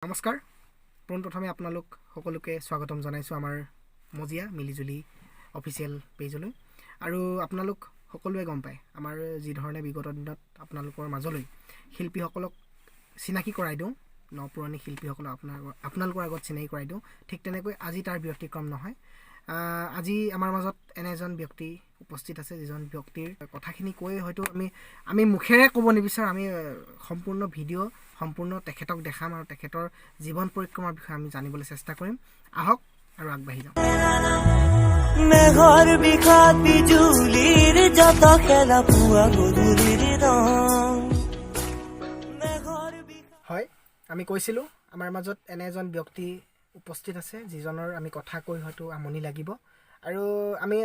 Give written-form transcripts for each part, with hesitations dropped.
নমস্কাৰ, পোনপ্ৰথমে আপোনালোক সকলোকে স্বাগতম জনাইছোঁ আমাৰ মজিয়া মিলিজুলি অফিচিয়েল পেজলৈ। আৰু আপোনালোক সকলোৱে গম পায়, আমাৰ যিধৰণে বিগত দিনত আপোনালোকৰ মাজলৈ শিল্পীসকলক চিনাকি কৰাই দিওঁ, ন পুৰণি শিল্পীসকলক আপোনালোকৰ আগত চিনাকি কৰাই দিওঁ, ঠিক তেনেকৈ আজি তাৰ ব্যতিক্ৰম নহয়। আজি আমাৰ মাজত এনে এজন ব্যক্তি উপস্থিত আছে, যিজন ব্যক্তিৰ কথাখিনি কৈ হয়তো আমি মুখেৰে ক'ব নিবিচাৰোঁ। আমি সম্পূৰ্ণ ভিডিঅ' সম্পূৰ্ণ তেখেতক দেখাম আৰু তেখেতৰ জীৱন পৰিক্ৰমাৰ বিষয়ে আমি জানিবলৈ চেষ্টা কৰিম। আহক আৰু আগবাঢ়ি যাওঁ। মেঘৰ বিষাদ বিজুলীৰ যত খেলা, পুৱা গধূলিৰ ৰং, মেঘৰ বিষাদ হয়, আমি কৈছিলোঁ, আমাৰ মাজত এনে এজন ব্যক্তি উপস্থিত আছে, যিজনৰ আমি কথা কৈ হয়তো আমনি লাগিব। আৰু আমি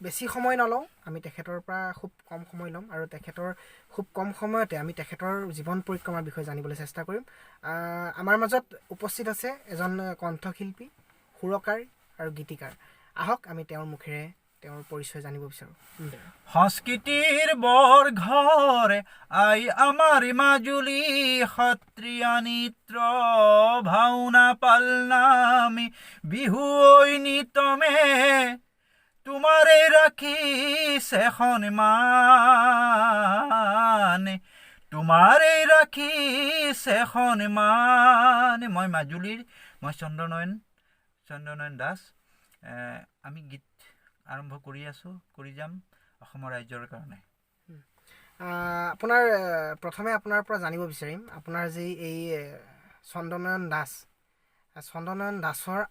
বেছি সময় নলওঁ, আমি তেখেতৰ পৰা খুব কম সময় ল'ম আৰু তেখেতৰ খুব কম সময়তে আমি তেখেতৰ জীৱন পৰিক্ৰমাৰ বিষয়ে জানিবলৈ চেষ্টা কৰিম। আমাৰ মাজত উপস্থিত আছে এজন কণ্ঠশিল্পী, সুৰকাৰ আৰু গীতিকাৰ। আহক, আমি তেওঁৰ মুখেৰে তেওঁৰ পৰিচয় জানিব বিচাৰোঁ। সংস্কৃতিৰ বৰ ঘৰ আই আমাৰ মাজুলী, সত্ৰীয়া নৃত্য, ভাওনা, পালনামি, বিহু ঐনিতমে তোমাৰে ৰাখিছে সন্মান, তোমাৰে ৰাখিছে সন্মান। মই মাজুলীৰ, মই চন্দ্ৰনয়ন দাস। আমি গীত আৰম্ভ কৰি আছোঁ, কৰি যাম অসমৰ ৰাইজৰ কাৰণে। আপোনাৰ প্ৰথমে আপোনাৰ পৰা জানিব বিচাৰিম, আপোনাৰ যি এই চন্দ্ৰনয়ন দাস, চন্দ্ৰনয়ন দাসৰ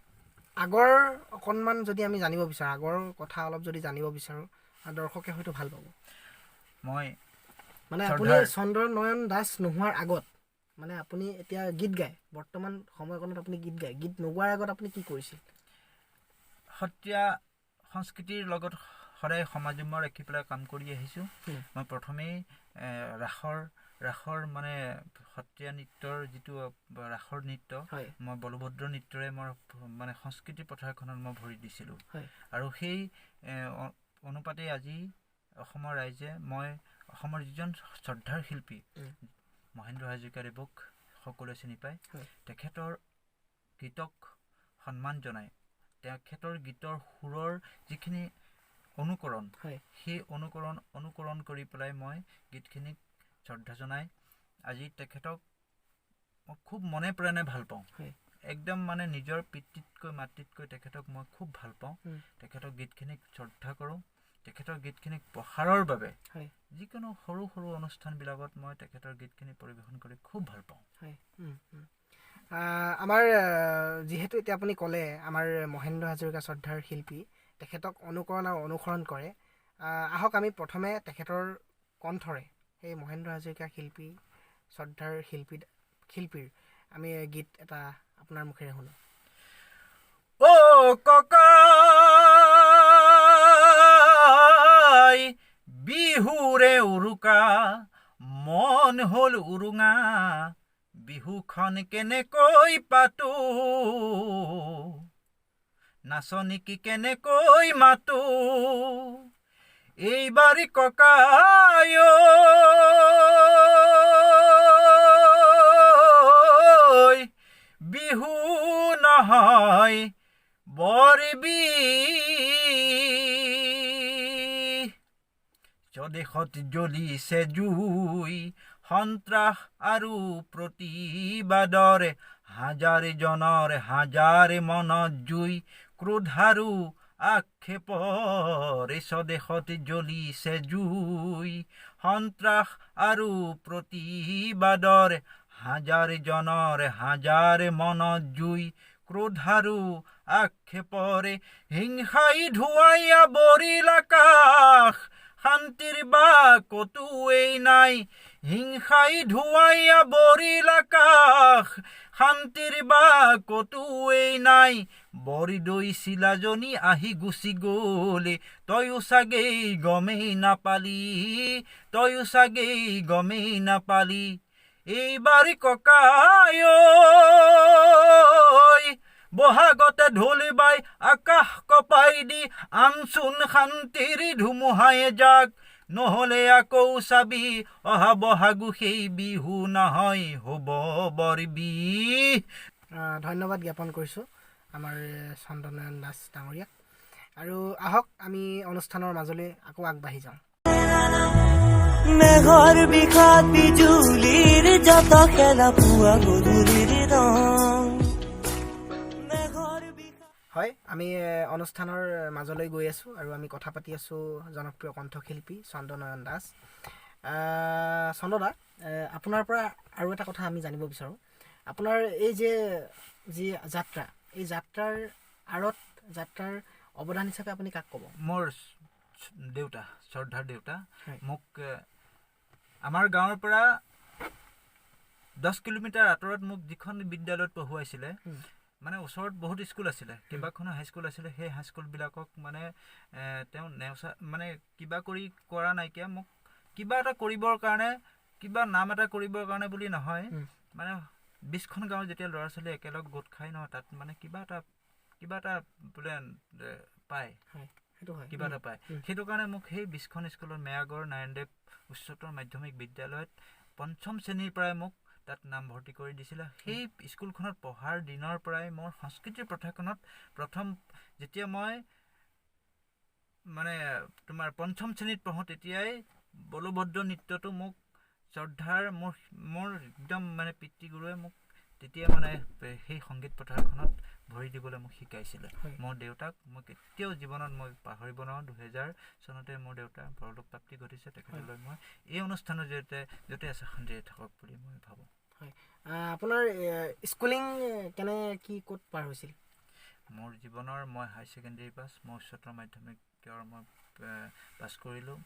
আগৰ অকণমান যদি আমি জানিব বিচাৰোঁ, আগৰ কথা অলপ যদি জানিব বিচাৰোঁ, দৰ্শকে হয়তো ভাল পাব। মই মানে আপুনি শ্ৰদ্ধাৰ- চন্দ্ৰনয়ন দাস নোহোৱাৰ আগত, মানে আপুনি এতিয়া গীত গায়, বৰ্তমান সময়কণত আপুনি গীত গায়, গীত নোগোৱাৰ আগত আপুনি কি কৰিছিল? সত্ৰীয়া সংস্কৃতিৰ লগত সদায় সমাজম্য ৰাখি পেলাই কাম কৰি আহিছোঁ। মই প্ৰথমেই ৰাসৰ মানে সত্ৰীয়া নৃত্যৰ যিটো ৰাসৰ নৃত্য, মই বলভদ্ৰ নৃত্যৰে মই মানে সংস্কৃতি পথাৰখনত মই ভৰি দিছিলোঁ। আৰু সেই অনুপাতে আজি অসমৰ ৰাইজে, মই অসমৰ যিজন শ্ৰদ্ধাৰ শিল্পী মহেন্দ্ৰ হাজৰিকাদেৱক সকলোৱে চিনি পায়, তেখেতৰ গীতক সন্মান জনাই তেখেতৰ গীতৰ সুৰৰ যিখিনি অনুকৰণ, সেই অনুকৰণ কৰি পেলাই মই গীতখিনিক শ্ৰদ্ধা জনাই আজি তেখেতক মই খুব মনে প্ৰাণে ভাল পাওঁ। একদম মানে নিজৰ পিতৃতকৈ মাতৃতকৈ তেখেতক মই খুব ভাল পাওঁ। তেখেতৰ গীতখিনিক শ্ৰদ্ধা কৰোঁ। তেখেতৰ গীতখিনিক প্ৰসাৰৰ বাবে যিকোনো সৰু সৰু অনুষ্ঠানবিলাকত মই তেখেতৰ গীতখিনি পৰিৱেশন কৰি খুব ভাল পাওঁ। হয়, উম, উম। আমাৰ যিহেতু এতিয়া আপুনি ক'লে, আমাৰ মহেন্দ্ৰ হাজৰিকা শ্ৰদ্ধাৰ শিল্পী, তেখেতক অনুকৰণ আৰু অনুসৰণ কৰে। আহক, আমি প্ৰথমে তেখেতৰ কণ্ঠৰে সেই মহেন্দ্ৰ হাজৰিকা শিল্পী, শ্ৰদ্ধাৰ শিল্পীৰ আমি গীত এটা আপোনাৰ মুখেৰে শুনো। অ' ককাই, বিহুৰে উৰুকা, মন হ'ল উৰুঙা, বিহুখন কেনেকৈ পাতো, নাচনীক কেনেকৈ মাতো এইবাৰ ককাই, ঐ, বিহু নহয় বৰ বি স্বদেশত জ্বলিছে জুই, সন্ত্ৰাস আৰু প্ৰতিবাদৰ, হাজাৰ জনৰ হাজাৰ মনত জুই, ক্ৰোধ আৰু আক্ষেপৰ। স্বদেশত জ্বলিছে জুই, সন্ত্ৰাস আৰু প্ৰতিবাদৰ, হাজাৰ জনৰ হাজাৰ মনত জুই, ক্ৰোধ আৰু আক্ষেপৰে। হিংসাই ধোঁৱাই আৱৰিল আকাশ, শান্তিৰ বা কতোৱেই নাই। হিংসাই ধোঁৱাই আৱৰিল আকাশ, শান্তিৰ বা কতোৱেই নাই। বৰদৈ চিলাজনী আহি গুচি গ'লে, তয়ো চাগেই গমেই নাপালি, তয়ো চাগেই গমেই নাপালি। এইবাৰ ককাই ঐ, বহাগতে ঢোল বাই আকাশ কঁপাই দি আনচোন শান্তিৰ ধুমুহাই যাক। নহ'লে আকৌ চাবি অহা বহাগো সেই বিহু নহয় হ'ব বৰবি। ধন্যবাদ জ্ঞাপন কৰিছোঁ আমাৰ চন্দ্ৰনয়ন দাস ডাঙৰীয়াক। আৰু আহক আমি অনুষ্ঠানৰ মাজলৈ আকৌ আগবাঢ়ি যাওঁ। মেঘৰ বিষাদ বিজুলীৰ যত খেলা পুৱা গধূলিৰ ৰং। মেঘৰ বিষাদ। হয়, আমি অনুষ্ঠানৰ মাজলৈ গৈ আছোঁ আৰু আমি কথা পাতি আছোঁ জনপ্ৰিয় কণ্ঠশিল্পী চন্দ্ৰনয়ন দাস। চন্দ্ৰদা, আপোনাৰ পৰা আৰু এটা কথা আমি জানিব বিচাৰোঁ। আপোনাৰ এই যে যি যাত্ৰা, এই যাত্ৰাৰ আঁৰত যাত্ৰাৰ অৱদান হিচাপে আপুনি কাক ক'ব? মোৰ দেউতা, শ্ৰদ্ধাৰ দেউতা, হয়। মোক আমাৰ গাঁৱৰ পৰা 10 কিলোমিটাৰ আঁতৰত মোক যিখন বিদ্যালয়ত পঢ়ুৱাইছিলে, মানে ওচৰত বহুত স্কুল আছিলে, কেইবাখনো হাইস্কুল আছিলে, সেই হাইস্কুলবিলাকক মানে তেওঁ নেওচা মানে কিবা কৰি কৰা নাইকিয়া, মোক কিবা এটা কৰিবৰ কাৰণে, কিবা নাম এটা কৰিবৰ কাৰণে বুলি নহয়, মানে 20খন গাঁৱৰ যেতিয়া ল'ৰা ছোৱালী একেলগ গোট খাই নহয়, তাত মানে কিবা এটা বোলে পায়, হয়, সেইটো হয়। কিবা এটা পায়। সেইটো কাৰণে মোক সেই 20খন স্কুলত মেয়াগড় নাৰায়ণদেৱ উচ্চতৰ মাধ্যমিক বিদ্যালয়ত পঞ্চম শ্ৰেণীৰ পৰাই মোক তাত নামভৰ্তি কৰি দিছিলে। সেই স্কুলখনত পঢ়াৰ দিনৰ পৰাই মোৰ সংস্কৃতিৰ প্ৰথাখনত প্ৰথম যেতিয়া মই মানে তোমাৰ পঞ্চম শ্ৰেণীত পঢ়োঁ, তেতিয়াই বলভদ্ৰ নৃত্যটো মোক শ্ৰদ্ধাৰ মোৰ একদম মানে পিতৃগুৰুৱে মোক তেতিয়া মানে সেই সংগীত পথাৰখনত ভৰি দিবলৈ মোক শিকাইছিলে। মোৰ দেউতাক মই কেতিয়াও জীৱনত মই পাহৰিব নোৱাৰোঁ। 2000 চনতে মোৰ দেউতাৰ পৰলোক প্ৰাপ্তি ঘটিছে। তেখেতলৈ মই এই অনুষ্ঠানৰ জৰিয়তে য'তে আছে শান্তিৰে থাকক বুলি মই ভাবোঁ। হয়, আপোনাৰ স্কুলিং কেনে কি ক'ত পাৰ হৈছিল? মোৰ জীৱনৰ মই হায়াৰ ছেকেণ্ডেৰী পাছ, মই উচ্চতৰ মাধ্যমিকৰ মই পাছ কৰিলোঁ।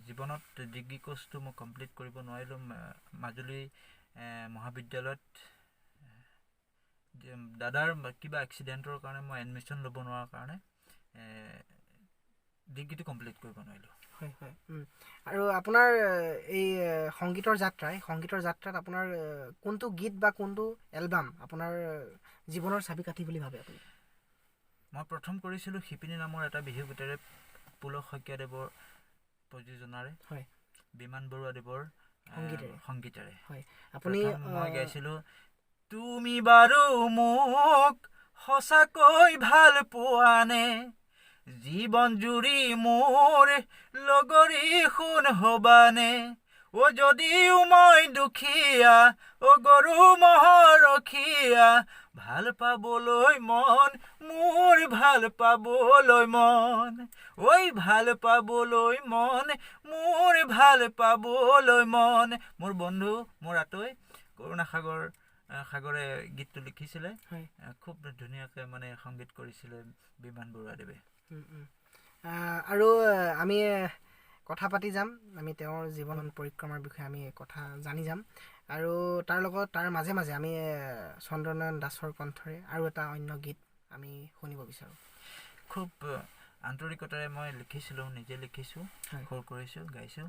জীৱনত ডিগ্ৰী কৰ্চটো মই কমপ্লিট কৰিব নোৱাৰিলোঁ। মাজুলী মহাবিদ্যালয়ত দাদাৰ কিবা এক্সিডেণ্টৰ কাৰণে মই এডমিশ্যন ল'ব নোৱাৰাৰ কাৰণে ডিগ্ৰীটো কমপ্লিট কৰিব নোৱাৰিলোঁ। হয় হয়। আৰু আপোনাৰ এই সংগীতৰ যাত্ৰা, এই সংগীতৰ যাত্ৰাত আপোনাৰ কোনটো গীত বা কোনটো এলবাম আপোনাৰ জীৱনৰ চাবিকাঠি বুলি ভাবে আপুনি? মই প্ৰথম কৰিছিলোঁ শিপিনী নামৰ এটা বিহু গীতেৰে, পুলক শইকীয়াদেৱৰ প্ৰযোজনাৰে, হয়, বিমান বৰুৱাদেৱৰ সংগীতেৰে। সংগীতেৰে। হয়, আপুনি মই গাইছিলোঁ, তুমি বাৰু মোক সঁচাকৈ ভাল পোৱানে, জীৱন জুৰি মোৰ লগৰী সোণ হ'বানে, অ যদিও মই দুখীয়া, অ গৰু ম'হৰ ৰখীয়া, ভাল পাবলৈ মন মোৰ, ভাল পাবলৈ মন, ঐ ভাল পাবলৈ মন মোৰ, ভাল পাবলৈ মন। মোৰ বন্ধু, মোৰ আতৈ কৰুণা সাগৰে গীতটো লিখিছিলে, খুব ধুনীয়াকৈ মানে সংগীত কৰিছিলে বিমান বৰুৱাদেৱে। আৰু আমি কথা পাতি যাম, আমি তেওঁৰ জীৱন পৰিক্ৰমাৰ বিষয়ে আমি কথা জানি যাম। আৰু তাৰ লগত তাৰ মাজে মাজে আমি চন্দ্ৰনয়ন দাসৰ কণ্ঠৰে আৰু এটা অন্য গীত আমি শুনিব বিচাৰোঁ। খুব আন্তৰিকতাৰে মই লিখিছিলোঁ, নিজে লিখিছোঁ, সুৰ কৰিছোঁ, গাইছোঁ।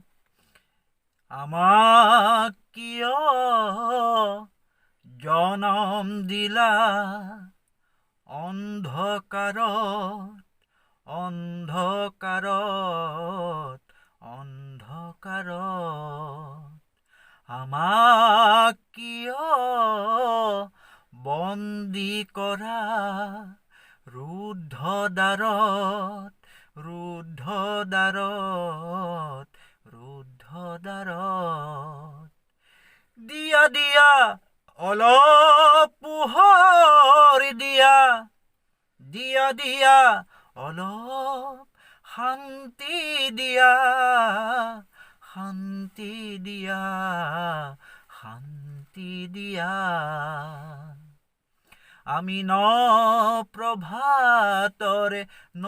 আমাক কিয় জনম দিলা অন্ধকাৰত, অন্ধকাৰত, অন্ধকাৰত, আমাক কিয় বন্দী কৰা ৰুদ্ধ দ্বাৰত, ৰুদ্ধ দ্বাৰত, ৰুদ্ধ দ্বাৰত। দিয়া দিয়া অলপ পোহৰ দিয়া, দিয়া দিয়া অলপ শান্তি দিয়া, শান্তি দিয়া, শান্তি দিয়া। আমি ন প্ৰভাতৰে ন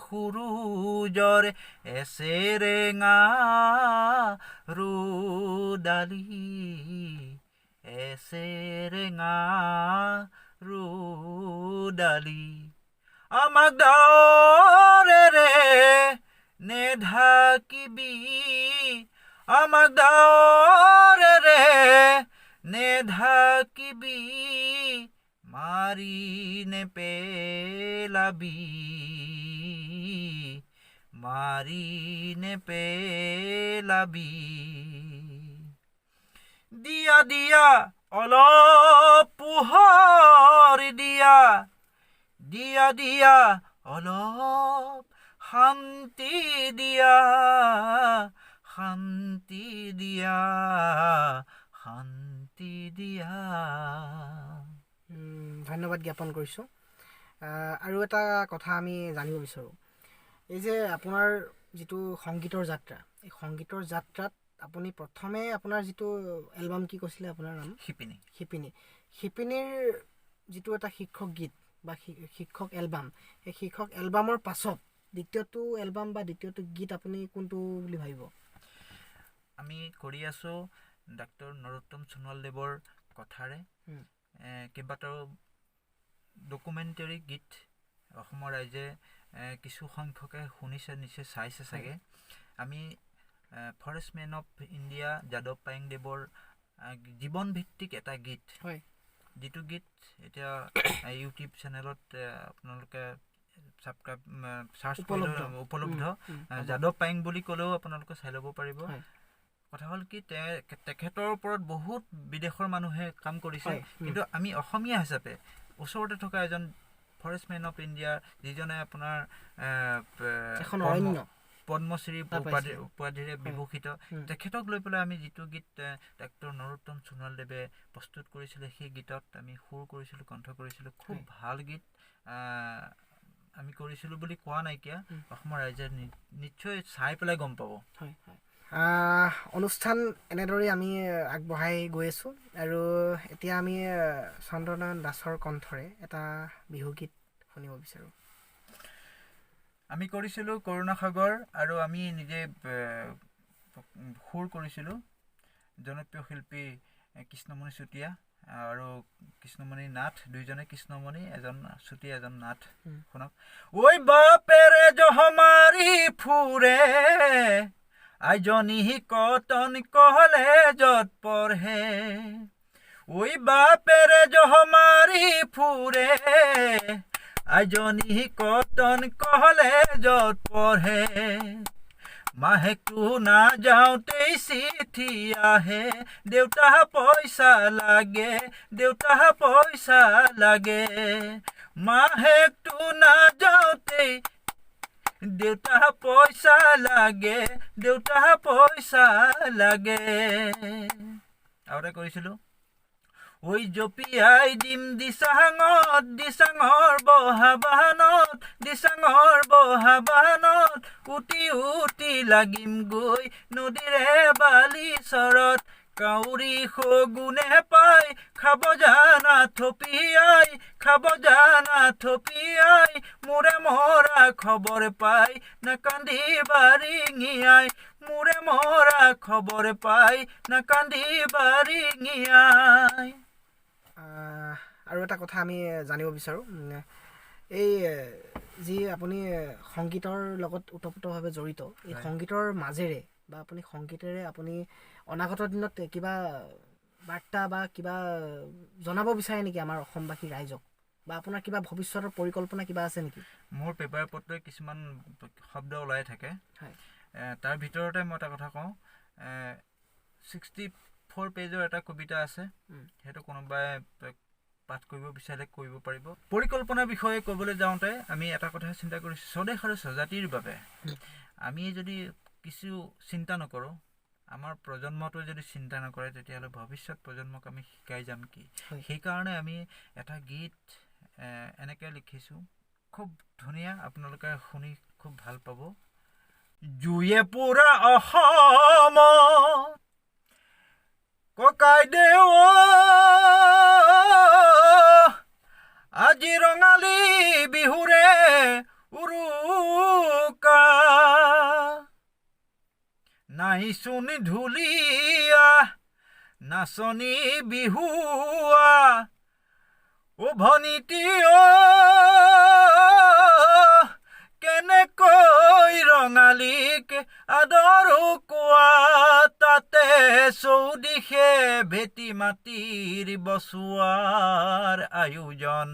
সূৰুজৰে এচেৰেঙা ৰ'দালি, এচেৰেঙা ৰ'দালি। আমাক ডাৱৰেৰে নেঢাকিবি, আমাক ডাৱৰেৰে নেঢাকিবি, মাৰি নেপেলাবি, মাৰি নেপেলাবি। দিয়া দিয়া অলপ পোহৰ দিয়া, দিয়া দিয়া অলপ শান্তি দিয়া, শান্তি দিয়া, শান্তি দিয়া। ধন্যবাদ জ্ঞাপন কৰিছোঁ। আৰু এটা কথা আমি জানিব বিচাৰোঁ, এই যে আপোনাৰ যিটো সংগীতৰ যাত্ৰা, এই সংগীতৰ যাত্ৰাত আপুনি প্ৰথমে আপোনাৰ যিটো এলবাম কি কৈছিলে আপোনাৰ নাম? শিপিনী। শিপিনী। শিপিনীৰ যিটো এটা শিক্ষক গীত বা শিক্ষক এলবাম, সেই শিক্ষক এলবামৰ পাছত দ্বিতীয়টো এলবাম বা দ্বিতীয়টো গীত আপুনি কোনটো বুলি ভাবিব? আমি কৰি আছোঁ ডাক্তৰ নৰোত্তম সোণোৱালদেৱৰ কথাৰে কেইবাটাও ডকুমেণ্টেৰী গীত অসমৰ ৰাইজে কিছু সংখ্যকে শুনিছে, নিশ্চয় চাইছে চাগে। আমি ফৰেষ্ট মেন অফ ইণ্ডিয়া যাদৱ পায়েংদেৱৰ জীৱনভিত্তিক এটা গীত, যিটো গীত এতিয়া ইউটিউব চেনেলত আপোনালোকে ছাবস্ক্ৰাইব চাৰ্চ কৰিলেও উপলব্ধ। যাদৱ পায়েং বুলি ক'লেও আপোনালোকে চাই ল'ব পাৰিব। কথা হ'ল কি, তেখেতৰ ওপৰত বহুত বিদেশৰ মানুহে কাম কৰিছে, কিন্তু আমি অসমীয়া হিচাপে ওচৰতে থকা এজন ফৰেষ্ট মেন অফ ইণ্ডিয়া, যিজনে আপোনাৰ পদ্মশ্ৰী উপাধিৰে বিভূষিত, তেখেতক লৈ পেলাই আমি যিটো গীত ডাক্তৰ নৰোত্তম সোণোৱালদেৱে প্ৰস্তুত কৰিছিলে, সেই গীতত আমি সুৰ কৰিছিলোঁ, কণ্ঠ কৰিছিলোঁ। খুব ভাল গীত আমি কৰিছিলোঁ বুলি কোৱা নাইকিয়া, অসমৰ ৰাইজে নিশ্চয় চাই পেলাই গম পাব। অনুষ্ঠান এনেদৰেই আমি আগবঢ়াই গৈ আছোঁ আৰু এতিয়া আমি চন্দ্ৰনয়ন দাসৰ কণ্ঠৰে এটা বিহুগীত শুনিব বিচাৰোঁ। আমি কৰিছিলোঁ কৰুণাসাগৰ আৰু আমি নিজে সুৰ কৰিছিলোঁ। জনপ্ৰিয় শিল্পী কৃষ্ণমণি চুতীয়া আৰু কৃষ্ণমণি নাথ, দুইজনে কৃষ্ণমণি, এজন চুতীয়া এজন নাথ। শুনক। ঐ বাপেৰে জহমাৰি ফুৰে, আইজনী কটন কলেজত পঢ়ে। ঐ বাপেৰে জহমাৰি ফুৰে, আইজনী কটন কলেজত পঢ়ে। মাহেকটো নাযাওঁতেই চিঠি আহে, দেউতা পইচা লাগে, দেউতা পইচা লাগে। মাহেকটো নাযাওঁতেই দেউতা পইচা লাগে, দেউতা পইচা লাগে। আৰু এটা কৰিছিলোঁ, ঐ জপিয়াই দিম দিচাঙত, দিচাঙৰ বহা বাহনত, দিচাঙৰ বহা বাহনত, উটি উটি লাগিম গৈ নদীৰে বালি চৰত। কাউৰী শগুনে পাই খাব জানা থপিয়াই, খাব জানা থপিয়াই, মোৰে মৰা খবৰ পাই নাকান্দিবা ৰিঙিয়াই, মোৰে মৰা খবৰ পাই নাকান্দিবা ৰিঙিয়াই। আৰু এটা কথা আমি জানিব বিচাৰোঁ, এই যি আপুনি সংগীতৰ লগত ওতপ্ৰোতভাৱে জড়িত, এই সংগীতৰ মাজেৰে বা আপুনি সংগীতেৰে আপুনি অনাগত দিনত কিবা বাৰ্তা বা কিবা জনাব বিচাৰে নেকি আমাৰ অসমবাসী ৰাইজক, বা আপোনাৰ কিবা ভৱিষ্যতৰ পৰিকল্পনা কিবা আছে নেকি? মোৰ পেপাৰ পত্ৰই কিছুমান শব্দ ওলাই থাকে, তাৰ ভিতৰতে মই এটা কথা কওঁ। 64 পেজৰ এটা কবিতা আছে, সেইটো কোনোবাই পাঠ কৰিব বিচাৰিলে কৰিব পাৰিব। পৰিকল্পনাৰ বিষয়ে ক'বলৈ যাওঁতে আমি এটা কথা চিন্তা কৰিছোঁ, স্বদেশ আৰু স্বজাতিৰ বাবে আমি যদি কিছু চিন্তা নকৰোঁ, আমাৰ প্ৰজন্মটোৱে যদি চিন্তা নকৰে, তেতিয়াহ'লে ভৱিষ্যত প্ৰজন্মক আমি শিকাই যাম কি? সেইকাৰণে আমি এটা গীত এনেকৈ লিখিছোঁ, খুব ধুনীয়া, আপোনালোকে শুনি খুব ভাল পাব। জুয়ে পুৰা অসমত ককাইদেউ, আজি ৰঙালী বিহুৰে উৰুকা, নাইচোন ঢুলীয়া নাচনী বিহুৱা, অ ভনীটি অ কেনেকৈ ৰঙালীক আদৰো কোৱা, তাতে চৌদিশে ভেটি মাটিৰ বচোৱাৰ আয়োজন।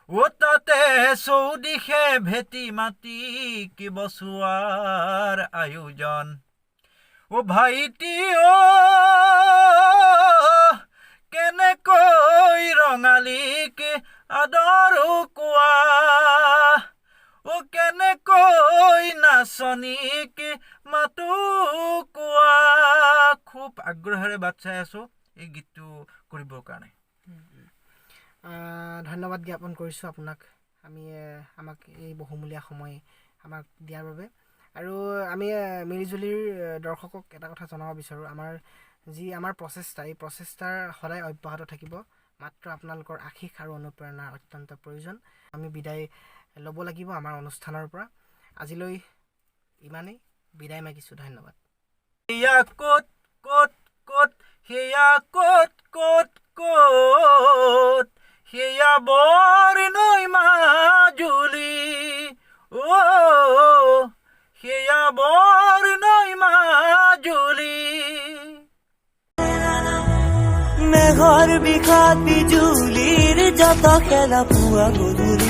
অ তাতে চৌদিশে ভেটি মাটি কি বচোৱাৰ আয়োজন। অ ভাইটি অ, কেনেকৈ ৰঙালীক আদৰো কোৱা, অ কেনেকৈ নাচনীক মাতো কোৱা। খুব আগ্ৰহেৰে বাট চাই আছোঁ এই গীতটো কৰিবৰ কাৰণে। ধন্যবাদ জ্ঞাপন কৰিছোঁ আপোনাক আমি আমাক এই বহুমূলীয়া সময় আমাক দিয়াৰ বাবে। আৰু আমি মিলিজুলিৰ দৰ্শকক এটা কথা জনাব বিচাৰোঁ, আমাৰ যি আমাৰ প্ৰচেষ্টা, এই প্ৰচেষ্টাৰ সদায় অব্যাহত থাকিব। মাত্ৰ আপোনালোকৰ আশীষ আৰু অনুপ্ৰেৰণাৰ অত্যন্ত প্ৰয়োজন। আমি বিদায় ল'ব লাগিব আমাৰ অনুষ্ঠানৰ পৰা। আজিলৈ ইমানেই, বিদায় মাগিছোঁ, ধন্যবাদ। সেয়া ক'ত ক'ত ক'ত, সেয়া ক'ত ক'ত ক'ত, সেয়া বৰনৈ মাজুলী, অ সেয়া বৰনৈ মাজুলী। মেঘৰ বিষাদ বিজুলীৰ যত খেলা পুৱা গধূলিৰ